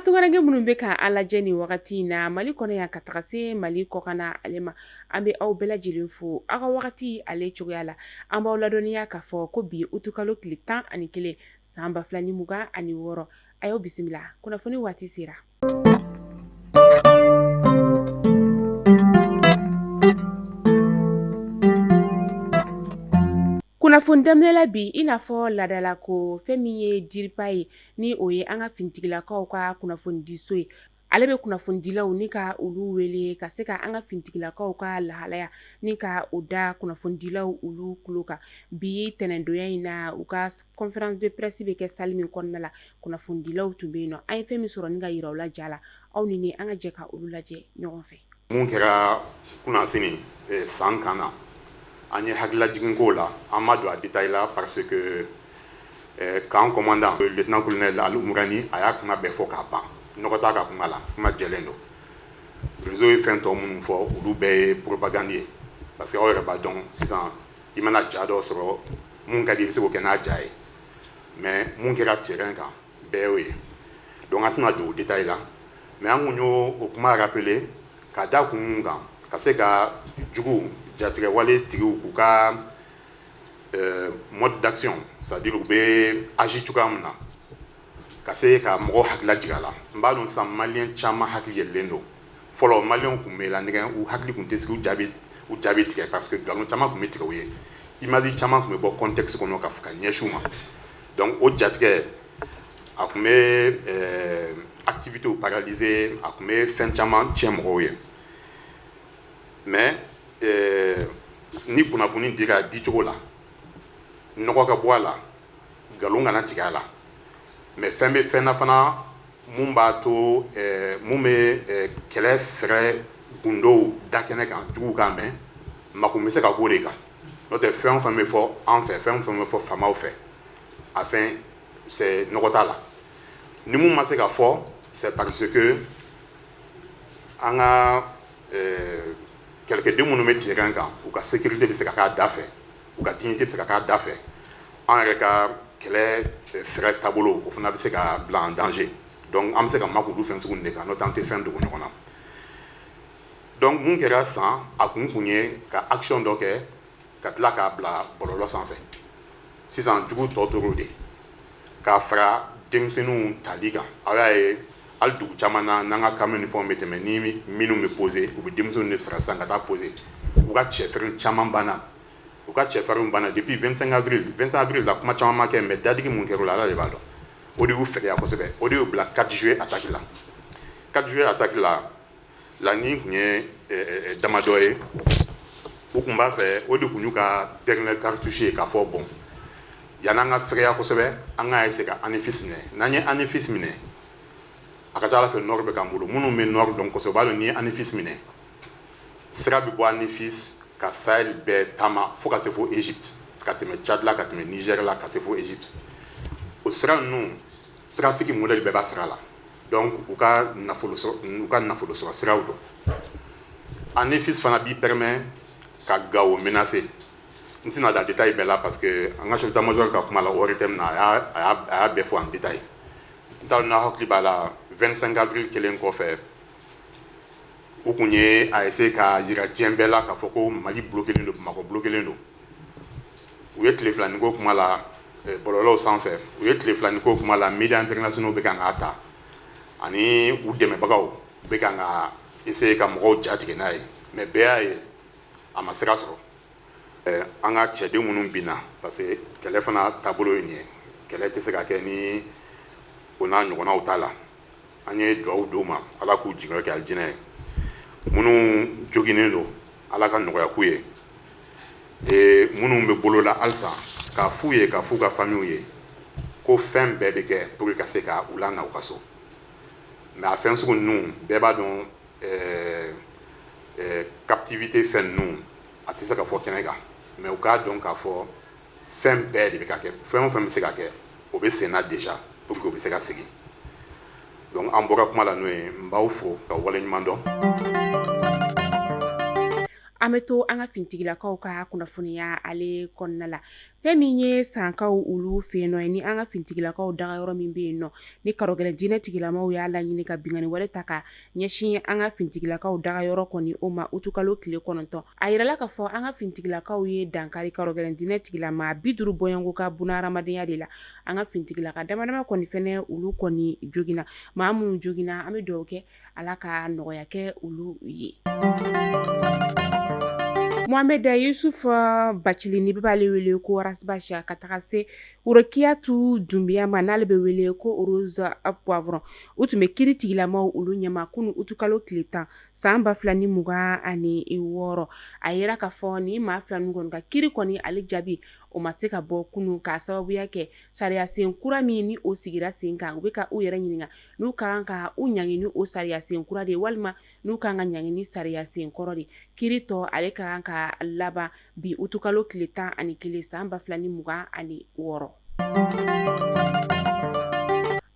tungaranke minnu bɛ ka an lajɛ nin wagati in na Mali kɔnɔ yan ka taga se Mali kɔkanna ale ma, an bɛ aw bɛɛ lajɛlen fo aw ka wagati ale cogoya la. An b'aw ladɔnniya k'a fɔ ko bi utukalo tile 11 san 2026, a y'aw bisimila kunnafoni waati sera. Kunnafoni daminɛ la bi, i n'a fɔ laadala ko fɛn min ye DIRPA ye, ni o ye an ka finitigilakaw ka kunnafonidiso ye, ale bɛ kunnafonidilaw ni ka olu wele ka se ka an ka finitigilakaw ka lahalaya ni ka o da kunnafonidilaw olu tulo kan. Bi tɛnɛndonya in na, u ka conférence de presse bɛ kɛ salle min kɔnɔna la, kunnafonidilaw tun bɛ yen nɔ. An ye fɛn min sɔrɔ ni ka yira u la ja la, aw ni ne, an ka jɛ ka olu lajɛ ɲɔgɔn fɛ. Mun kɛra kunasini San camp na, an ye hakililajigin k'o la. An ma don a détail la parce que camp commandant, lieutenant colonel Ali Umurani, a y'a kuma bɛɛ fɔ k'a ban. Nɔgɔ t'a ka kuma la, kuma jɛlen don. Réseau ye fɛn tɔ minnu fɔ, olu bɛɛ ye propagande ye, parce que aw yɛrɛ b'a dɔn sisan, i mana ja dɔ sɔrɔ mun ka di, i bɛ se k'o kɛ n'a ja ye. Mais mun kɛra terrain kan, bɛɛ y'o ye. Donc an tɛna don o détail la, mais an kun y'o o kuma rappeler ka da kun mun kan, ka se ka jugu jatigɛwale tigiw k'u ka mode d'action, c'est à dire u bɛ agir cogoya min na, ka se ka mɔgɔw hakili lajigin a la. N b'a dɔn sisan maliyɛn caman hakili yɛlɛlen don. Fɔlɔ, maliyɛnw tun bɛ lanɛgɛn, u hakili tun tɛ sigi, u jaabi tigɛ, parce que nkalon caman tun bɛ tigɛ u ye, image caman tun bɛ bɔ contexte kɔnɔ ka ɲɛsin u ma. Donc o jatigɛ, a tun bɛ activités paralyser, a tun bɛ fɛn caman tiɲɛ mɔgɔw ye. Mais ni kunnafoni dira di cogo la, nɔgɔ ka bɔ a la, nkalon kana tigɛ a la. Mais fɛn bɛ fɛn na fana mun b'a to mun bɛ kɛlɛ fɛɛrɛ gundow da kɛnɛ kan, juguw k'a mɛn, makun bɛ se ka k'o de kan. N'o tɛ, fɛn o fɛn bɛ fɔ an fɛ, fɛn o fɛn bɛ fɔ faamaw fɛ, a fɛn c'est nɔgɔ t'a la. Ni mun ma se ka fɔ, c'est parce que an ka kɛlɛkɛden minnu bɛ terrain kan, u ka sécurité bɛ se ka k'a da fɛ, u ka dignité bɛ se ka k'a da fɛ, an yɛrɛ ka kɛlɛ fɛɛrɛ taabolo, o fana bɛ se ka bila en danger. Donc an bɛ se ka makun olu fɛn sugu de kan, n'o tɛ an tɛ fɛn dogo ɲɔgɔn na. Donc mun kɛra San, a kun ye ka action dɔ kɛ ka tila k'a bila bɔlɔlɔ sanfɛ. Sisan jugu tɔ tor'o de k'a fara denmisɛnninw tali kan. Aw y'a ye, hali dugu caman na, n'an ka camion ni fɛnw bɛ tɛmɛ, ni minnu bɛ poser, u bɛ denmisɛnninw de sara sisan ka taa poser. U ka cɛfarin caman banna, u ka cɛfarinw banna depuis 25 avril. 25 avril la, kuma caman ma kɛ, mais dadigi mun kɛra o la, Ala de b'a dɔn. O de y'u fɛgɛya kosɛbɛ, o de y'u bila 4 juillet attaque la. 4 juillet attaque la, laɲini tun ye damadɔ ye. U tun b'a fɛ, o de tun y'u ka dernière cartouche ye, k'a fɔ bon, yan'an ka fɛgɛya kosɛbɛ, an k'a essayer ka Anefis minɛ. N'an ye Anefis minɛ, a ka ca Ala fɛ, nord bɛ k'an bolo. Minnu bɛ nord dɔn kosɛbɛ, u b'a dɔn n'i ye Anefis minɛ, sira bɛ bɔ Anefis ka Sahel bɛɛ taama fo ka se fo Égypte, ka tɛmɛ Tchad la, ka tɛmɛ Niger la, ka se fo Égypte. O sira ninnu, trafic modèle bɛɛ b'a sira la. Donc u ka nafolo sɔrɔ siraw don. Anefis fana b'i permet ka Gao menacer. N tɛna da détail bɛɛ la, parce que an ka chef d'état-major ka kuma la, o thème na, a y'a bɛɛ fɔ en détail. N t'a dɔn n'a hakili b'a la, 25 avril kelen kɔfɛ, u kun ye a essayer ka yira diɲɛ bɛɛ la k'a fɔ ko Mali bloqué don, Bamakɔ bloqué don. U ye tile fila ni ko kuma la bɔlɔlɔw sanfɛ, u ye tile fila ni ko kuma la, médias internationaux bɛ kan k'a ta, ani u dɛmɛbagaw bɛ kan ka essayer ka mɔgɔw ja tigɛ n'a ye. Mais bɛɛ y'a ye, a ma sira sɔrɔ. An ka cɛden minnu binna, parce que kɛlɛ fana taabolo ye nin ye, kɛlɛ tɛ se ka kɛ ni o n'a ɲɔgɔnnaw t'a la. An ye dugawu d'u ma, Ala k'u jigiyɔrɔ kɛ alijinɛ ye. Minnu joginnen don, Ala ka nɔgɔya k'u ye. Minnu bɛ bolo la halisa, k'a f'u ye, k'a f'u ka famille ye ko fɛn bɛɛ bɛ kɛ pour que ka se ka u lana u ka so. Mais a fɛn sugu ninnu, bɛɛ b'a dɔn, captivité fɛn ninnu, a tɛ se ka fɔ kɛnɛ kan. Mais u k'a dɔn k'a fɔ fɛn bɛɛ de bɛ ka kɛ, fɛn o fɛn bɛ se ka kɛ, o bɛ sen na déjà pour que u bɛ se ka segin. Donc an bɔra kuma la n'o ye. N b'aw fo ka waleɲuman dɔn. An An bɛ to an ka finitigilakaw ka kunnafoniya ale kɔnɔna la. Fɛn min ye sankaw olu fɛ yen nɔ ye, ni an ka finitigilakaw dagayɔrɔ min bɛ yen nɔ, ni karɔgɛlɛn diinɛ tigilamaw y'a laɲini ka binkanni wale ta ka ɲɛsin an ka finitigilakaw dagayɔrɔ kɔni o ma utukalo tile 9. A yirala k'a fɔ an ka finitigilakaw ye dankari karɔgɛlɛn diinɛ tigilama 50 bɔɲɔgɔnko ka bunahadamadenya de la. An ka finitigilaka damadama kɔni fɛnɛ olu kɔni joginna. Maa minnu joginna, an bɛ dugawu kɛ Ala ka nɔgɔya kɛ olu ye. Mohamed Yusuf Bacili ni bɛɛ b'ale wele ko Ras Bath ka taga se Worokiyatu Dunbiya ma n'ale bɛ wele ko Rose Poivron, u tun bɛ kiri tigilamaw olu ɲɛma kunun utukalo tile 10 san 2026. A yira k'a fɔ ni maa fila ninnu kɔni ka kiri kɔni ale jaabi o ma se ka bɔ kunun k'a sababuya kɛ sariyasen kura min ni o sigira sen kan. U bɛ ka u yɛrɛ ɲininka n'u ka kan ka u ɲangi ni o sariyasen kura de ye walima n'u ka kan ka ɲangi ni sariyasen kɔrɔ de. Kiri tɔ ale ka kan ka laban bi utukalo tile 11 san 2026.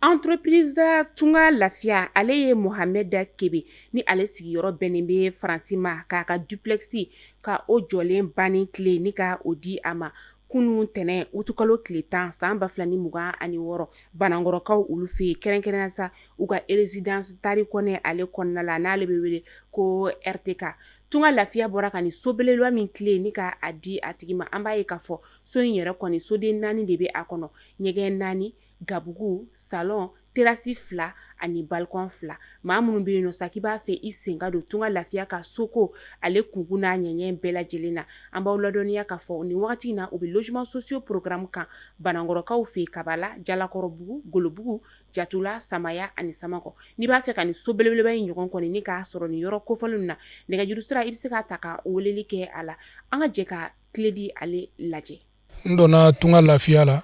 Entreprise Tunga Lafiya ale ye Mohamed Kebe ni ale sigiyɔrɔ bɛnnen bɛ Faransi ma k'a ka duplex ka o jɔlen banni clé ni ka o di a ma kunun tɛnɛn utukalo tile 10 san 2026 Banankɔrɔkaw olu fɛ yen, kɛrɛnkɛrɛnnenya sa u ka résidence Tari Kɔnɛ ale kɔnɔna la n'ale bɛ wele ko RTK. Tunga Lafiya bɔra ka nin so belebeleba min clé ni ka a di a tigi ma, an b'a ye k'a fɔ so in yɛrɛ kɔni soden naani de bɛ a kɔnɔ, ɲɛgɛn naani, gabugu, salon, terrasse fila ani balcon fila. Maa minnu bɛ yen nɔ sa k'i b'a fɛ i sen ka don Tunga Lafiya ka soko ale kunkun n'a ɲɛɲɛ bɛɛ lajɛlen na, an b'aw ladɔnniya k'a fɔ nin wagati in na u bɛ logement sociaux programme kan Banankɔrɔkaw fɛ Kabala, Jalakɔrɔbugu, Golobugu, Jatula, Samaya ani Samakɔ. N'i b'a fɛ ka nin so belebeleba in ɲɔgɔn kɔni ni k'a sɔrɔ nin yɔrɔ kofɔlen na, nɛgɛjuru sira i bɛ se k'a ta ka weleli kɛ a la. An ka jɛ ka clé di ale lajɛ. N donna Tunga Lafiya la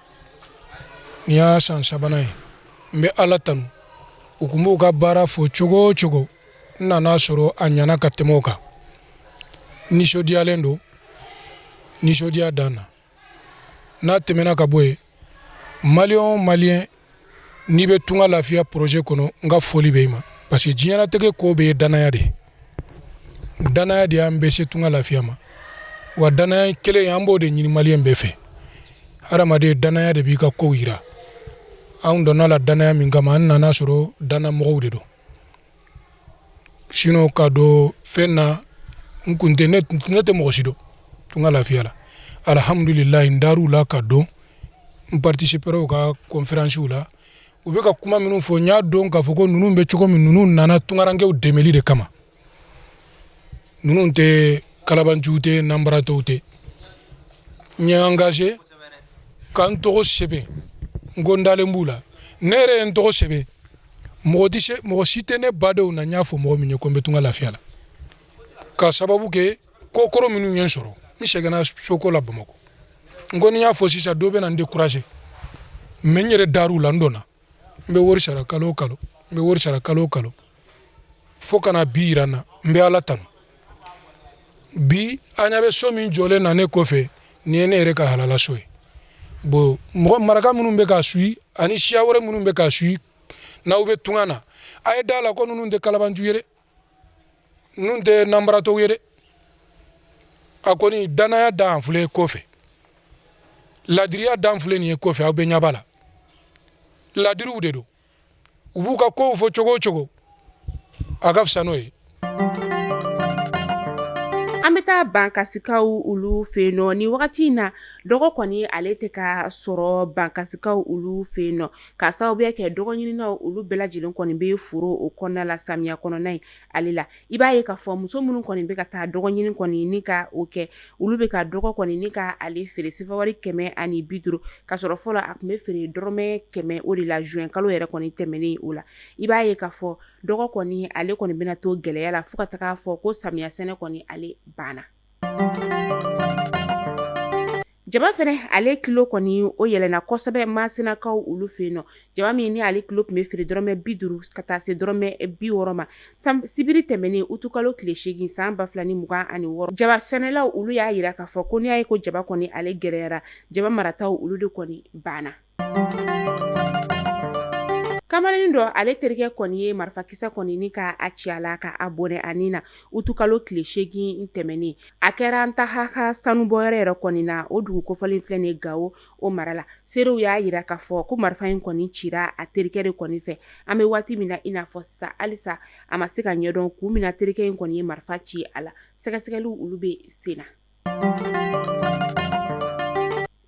nin y'a san sabanan ye. N bɛ Ala tanu, u tun b'u ka baara fɔ cogo o cogo, n nana sɔrɔ a ɲɛna ka tɛmɛ o kan. Nisɔndiyalen don, nisɔndiya dan na. N'a tɛmɛna ka bɔ yen, maliyɛn o maliyɛn n'i bɛ Tunga Lafiya projet kɔnɔ, n ka foli bɛ i ma, parce que diɲɛlatigɛ ko bɛɛ ye danaya de ye. Danaya de y'an bɛ se Tunga Lafiya ma, wa danaya kelen an b'o de ɲini maliyɛn bɛɛ fɛ. Hadamaden, danaya de b'i ka kow yira. Anw donna la danaya min kama, an nana sɔrɔ danamɔgɔw de don. Sinon ka don fɛn na, n kun tɛ, ne tɛ mɔgɔ si dɔn Tunga Lafiya la. Alihamudulilayi, n dar'u la ka don, n participera u ka conférencew la. U bɛ ka kuma minnu fɔ, n y'a dɔn k'a fɔ ko ninnu bɛ cogo min, ninnu nana tunkarankew dɛmɛli de kama. Ninnu tɛ kalabanciw tɛ, nanbaratɔw tɛ. N ye engagé ka n tɔgɔ sɛbɛn, n ko n dalen b'u la. Ne yɛrɛ ye n tɔgɔ sɛbɛn, mɔgɔ tɛ se, mɔgɔ si tɛ ne badenw na n y'a fɔ mɔgɔ min ye ko n bɛ Tunga Lafiya la, ka sababu kɛ ko kɔrɔ minnu ye n sɔrɔ. N sɛgɛnna soko la Bamakɔ. N ko ni n y'a fɔ sisan, dɔ bɛ na n décourager, mais n yɛrɛ dar'u la, n donna. N bɛ wari sara kalo o kalo, n bɛ wari sara kalo o kalo fo ka na bi yira n na. N bɛ Ala tanu. Bi an ɲɛ bɛ so min jɔlen na ne kɔfɛ, nin ye ne yɛrɛ ka halala so ye. Bon, mɔgɔ maraka minnu bɛ k'a suit ani siya wɛrɛ minnu bɛ k'a suit, n'aw bɛ tunga na, a ye da la ko ninnu tɛ kalabanju ye dɛ, ninnu tɛ nanbaratɔw ye dɛ. A kɔni danaya dan filɛ kɔfɛ, ladiriya dan filɛ nin ye kɔfɛ. Aw bɛ ɲɛ b'a la, ladiriw de don. U b'u ka kow fɔ cogo o cogo, a ka fisa n'o ye. An bɛ taa Bankasikaw olu fɛ yen nɔ. Ni wagati in na, dɔgɔ kɔni ale tɛ ka sɔrɔ Bankasikaw olu fɛ yen nɔ, k'a sababuya kɛ dɔgɔɲininaw olu bɛɛ lajɛlen kɔni bɛ foro o kɔnɔna la samiya kɔnɔna in ale la. I b'a ye k'a fɔ muso minnu kɔni bɛ ka taa dɔgɔ ɲini kɔni ni ka o kɛ, olu bɛ ka dɔgɔ kɔni ni ka ale feere sefa wari 150, ka sɔrɔ fɔlɔ a tun bɛ feere dɔrɔmɛ 100 o de la juin kalo yɛrɛ kɔni tɛmɛnen o la. I b'a ye k'a fɔ dɔgɔ kɔni ale kɔni bɛna to gɛlɛya la fo ka taga fɔ ko samiya sɛnɛ kɔni ale banna. Jaba fɛnɛ ale kilo kɔni o yɛlɛnna kosɛbɛ Masinakaw olu fɛ yen nɔ. Jaba min ni ale kilo tun bɛ feere dɔrɔmɛ 50 ka taa se dɔrɔmɛ 60 ma sibiri tɛmɛnen utukalo tile 8 san 2026, jaba sɛnɛlaw olu y'a jira k'a fɔ ko n'i y'a ye ko jaba kɔni ale gɛlɛyara, jaba marataw olu de kɔni banna. Kamalennin dɔ, ale terikɛ kɔni ye marifakisɛ kɔni ni ka a ci a la ka a bɔnɛ a ni na utukalo tile 8 tɛmɛnen. A kɛra Ntahaha sanubɔyɔrɔ yɛrɛ kɔni na, o dugu kofɔlen filɛ nin ye Gawo o mara la. Seerew y'a jira k'a fɔ ko marifa in kɔni cira a terikɛ de kɔni fɛ. An bɛ waati min na i n'a fɔ sisan, halisa a ma se ka ɲɛdɔn kun min na terikɛ in kɔni ye marifa ci a la. Sɛgɛsɛgɛliw olu bɛ sen na.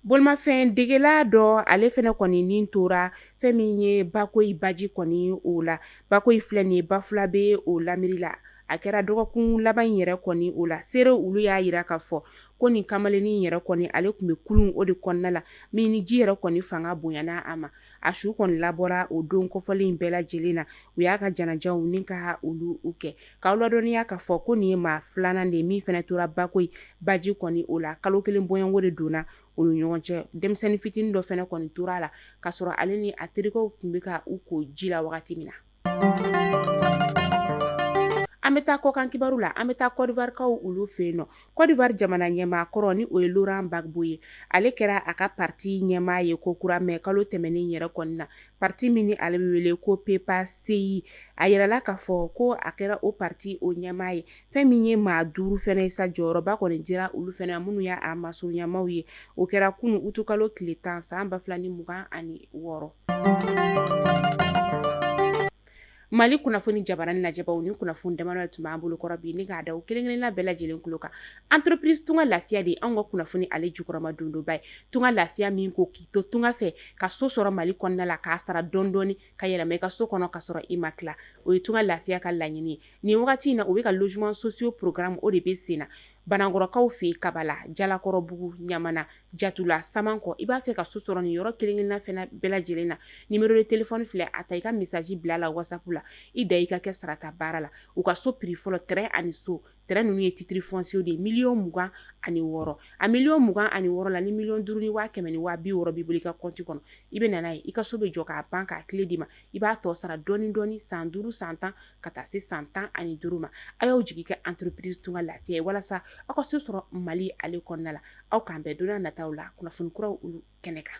Bolimafɛn degela dɔ, ale fɛnɛ kɔni ni tora fɛn min ye Bakoyi baji kɔni o la. Bakoyi filɛ nin ye, Bafulabe o lamini la. A kɛra dɔgɔkun laban in yɛrɛ kɔni o la. Seerew olu y'a jira k'a fɔ ko nin kamalennin yɛrɛ kɔni, ale tun bɛ kulun o de kɔnɔna la min ni ji yɛrɛ kɔni fanga bonyana a ma. A su kɔni labɔra o don kofɔlen in bɛɛ lajɛlen na. U y'a ka janajaw ni ka olu kɛ. K'aw ladɔnniya k'a fɔ ko nin ye maa filanan de ye min fana tora Bakoyi baji kɔni o la. Kalo kelen bɔɲɔgɔnko de donna u ni ɲɔgɔn cɛ. Denmisɛnnin fitinin dɔ fana kɔni tora a la k'a sɔrɔ ale ni a terikɛw tun bɛ ka u ko ji la wagati min na. An bɛ taa kɔkan kibaru la. An bɛ taa Côte d'Ivoire-kaw olu fɛ yen nɔ. Côte d'Ivoire jamana ɲɛmaa kɔrɔ, ni o ye Laurent Gbagbo ye, ale kɛra a ka parti ɲɛmaa ye ko kura mɛ kalo tɛmɛnen yɛrɛ kɔni na. Parti min ni ale bɛ wele ko PPA-CI, a yirala k'a fɔ ko a kɛra o parti o ɲɛmaa ye. Fɛn min ye maa 5 fɛnɛ ye sa, jɔyɔrɔba kɔni dira olu fɛnɛ minnu y'a masurunyamaw ye. O kɛra kunun utukalo tile 10 san 2026. Mali kunnafoni jabarani lajɛbaw, ni kunnafoni damadɔ tun b'an bolo kɔrɔ bi ni k'a da u kelen-kelenna bɛɛ lajɛlen tulo kan. Entreprise Tunga Lafiya de anw ka kunnafoni ale jukɔrɔma dondoba ye. Tunga Lafiya min ko k'i to tunga fɛ ka so sɔrɔ Mali kɔnɔna la, k'a sara dɔɔni dɔɔni ka yɛlɛma i ka so kɔnɔ ka sɔrɔ i ma tila, o ye Tunga Lafiya ka laɲini ye. Nin wagati in na, u bɛ ka logement sociaux programme o de bɛ sen na Banankɔrɔkaw fɛ yen, Kabala, Jalakɔrɔbugu, Ɲamana, Jatula, Samankɔ. I b'a fɛ ka so sɔrɔ nin yɔrɔ kelen-kelenna fɛnɛ bɛɛ lajɛlen na, numéro de téléphone filɛ, a ta i ka message bila la WhatsApp la. I da i ka kɛ sarata baara la. U ka so prix fɔlɔ, terrain ani so, terrain ninnu ye titre foncier de ye, miliyɔn 26. A miliyɔn 26 la, ni miliyɔn 5 ni 160 000 b'i bolo i ka compte kɔnɔ, i bɛ na n'a ye, i ka so bɛ jɔ k'a ban k'a clé d'i ma. I b'a tɔ sara dɔɔni dɔɔni san 5, san 10, ka taa se san 15 ma. A y'aw jigi kɛ entreprise Tunga Lafiya ye walasa aw ka so sɔrɔ Mali ale kɔnɔna la. Aw k'an bɛn don nataw la kunnafoni kuraw olu kɛnɛ kan.